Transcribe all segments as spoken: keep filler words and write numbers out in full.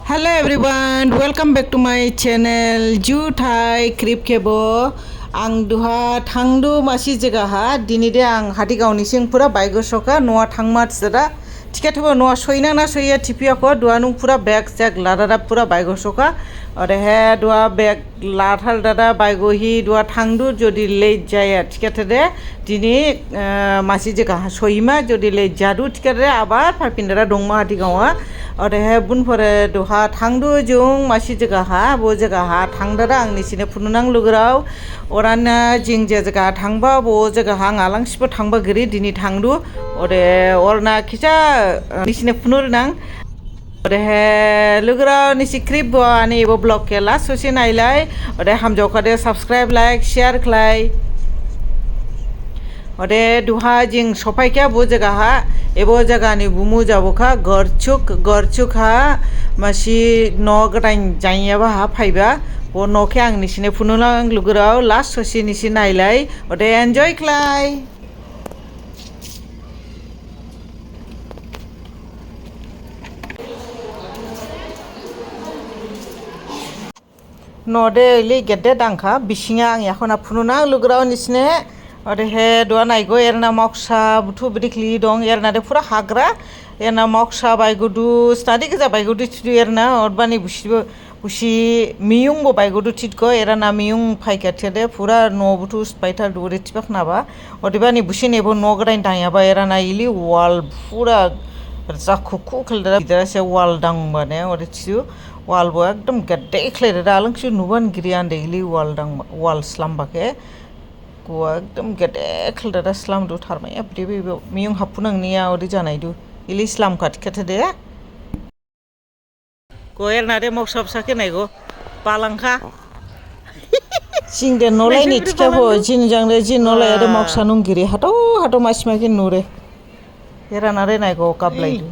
Hello everyone, welcome back to my channel. Juthai khrip khebo. Ang duha thangdu masi jagaha. Dini de ang Hatigaon ni sing pura baigo soka, noa thangma sada. Ticket bo noa soina na soya thipiyakho, duha nung pura bag sag ladada pura baigo soka. Odehe duha bag lathal dada baigo hi duha thangdu, jodi late jaya thikhade dini, eh, masi jagaha soima, jodi late jadu thikhade abar phaiphin dada dongma Hatigaon ha. Odehe bunphore duha thangdu jung masi jagaha, bo jagaha thang dada ang nisine phununang lugurao. Orana jing je jagaha thangba, bo jagaha ang alangsibo thangba giri, dini thangdu. Ode orna khisa, eh, nisine phununang. Odehe lugurao nisi khrip bo ani ebo vlog khe last sosi nailai. Ode hamjaokhade subscribe, like, share khlai. Ode duha jing sophaikha bo jagaha, ebo jagani bumu jabokha Gorchuk, Gorchuk ha masi noh gadain jainyaba ha phaiba. Bo noh khe ang nisine phununang lugurao, last sosi nisi nailai. Ode enjoy khlai. Noh de ili gede dangkha, bisingha ang yakhona phununang lugurao nisine. Odehe duha naigo, erna moksa buthu bidi khli dong, erna de pura hagra, erna moksa baigudu, snadi gija baigudu thidu erna, odebani busibo, busi miyung bo baigudu thidgo, erana miyung phaikha thikhade pura noh buthu sphaitar dure thiba khnaba. Odebani busin ebo noh gadain dangyaba, erana ili wall pura rja khukhu khlai dada, gidera se wall dangbane, ode thidu wall bo ekdom gede khlai dada, alangsi nuban giri ande ili wall dang, wall slamba khe. Ko ekdom gede khlai dada slamdu tharmai, abde be miyung haphunang niya, ode janaidu. Ili slam kha thikhade. Ko erna de moksa bsa khe naigo, palangkha. Jing de nolai ni thikhabo, jing jang de jing nolai de moksa nung giri, hato, hato masima khe nure. Erana de naigo kaplaidu.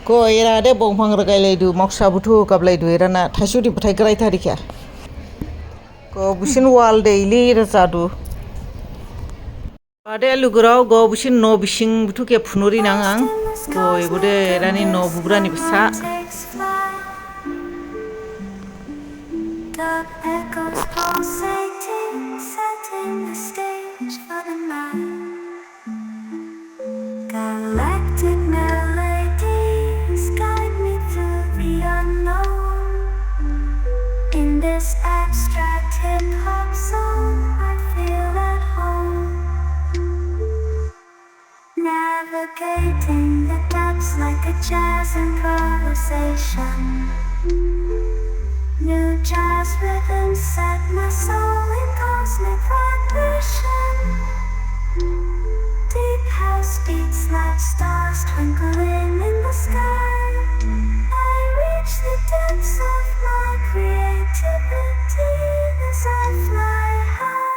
Ko era de bongphang ragailaidu, moksa buthu kaplaidu, erana thaisu di bathai grai tharikha. Ko busin wall de ili rjadu. Ade lugurao go busin noh bising buthu khe phunuri nang ang. Ko ebo de erani noh bubrani bsa. Dark echoes pulsating, setting the stage for the night. Galactic melodies guide me through the unknown. In this abstract hip-hop zone, I feel at home. Navigating the depths like a jazz improvisation. New jazz rhythms set my soul in cosmic vibration. Deep house beats like stars twinkling in the sky. I reach the depths of my creativity as I fly high.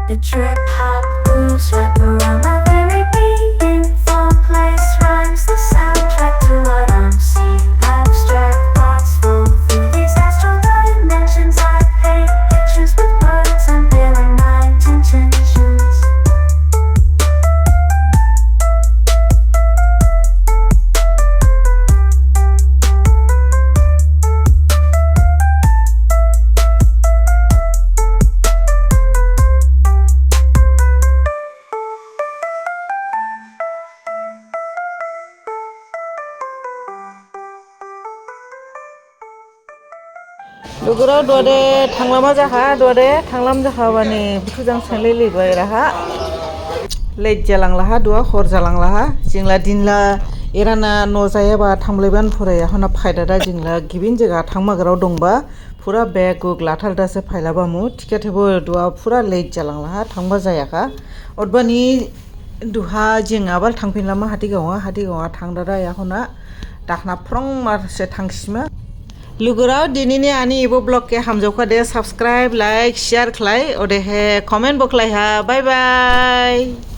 The trip hop grooves wrap around my very being. Fog lace rhymes, the soundtrack to what I'm seeing. Abstract thoughts flow through these astral dimensions. I paint pictures with words, unveiling my intentions. Lugurao duha de thanglama jakha, duha de thanglam jakha bani buthu jang sainlai laiba eraha. Late jalanglaha, duha hor jalanglaha. Jingla dinla erana noh jayaba thanglaiban phurai, yahona phaidada jingla gibin jaga thangma grao dongba. Pura bag guk lathal dase phailaba mu. Thikhabo duha pura late jalanglaha, thangba jayakha. Odebani duha jing abal thangphinlama Hatigaon ha, Hatigaon ha thangdada yahona dakhna phrong marse thangsima. Lugurao, dinini ani ebo vlog khe hamjaokhade subscribe, like, share khlai, odehe comment bo khlaiha. Bye bye.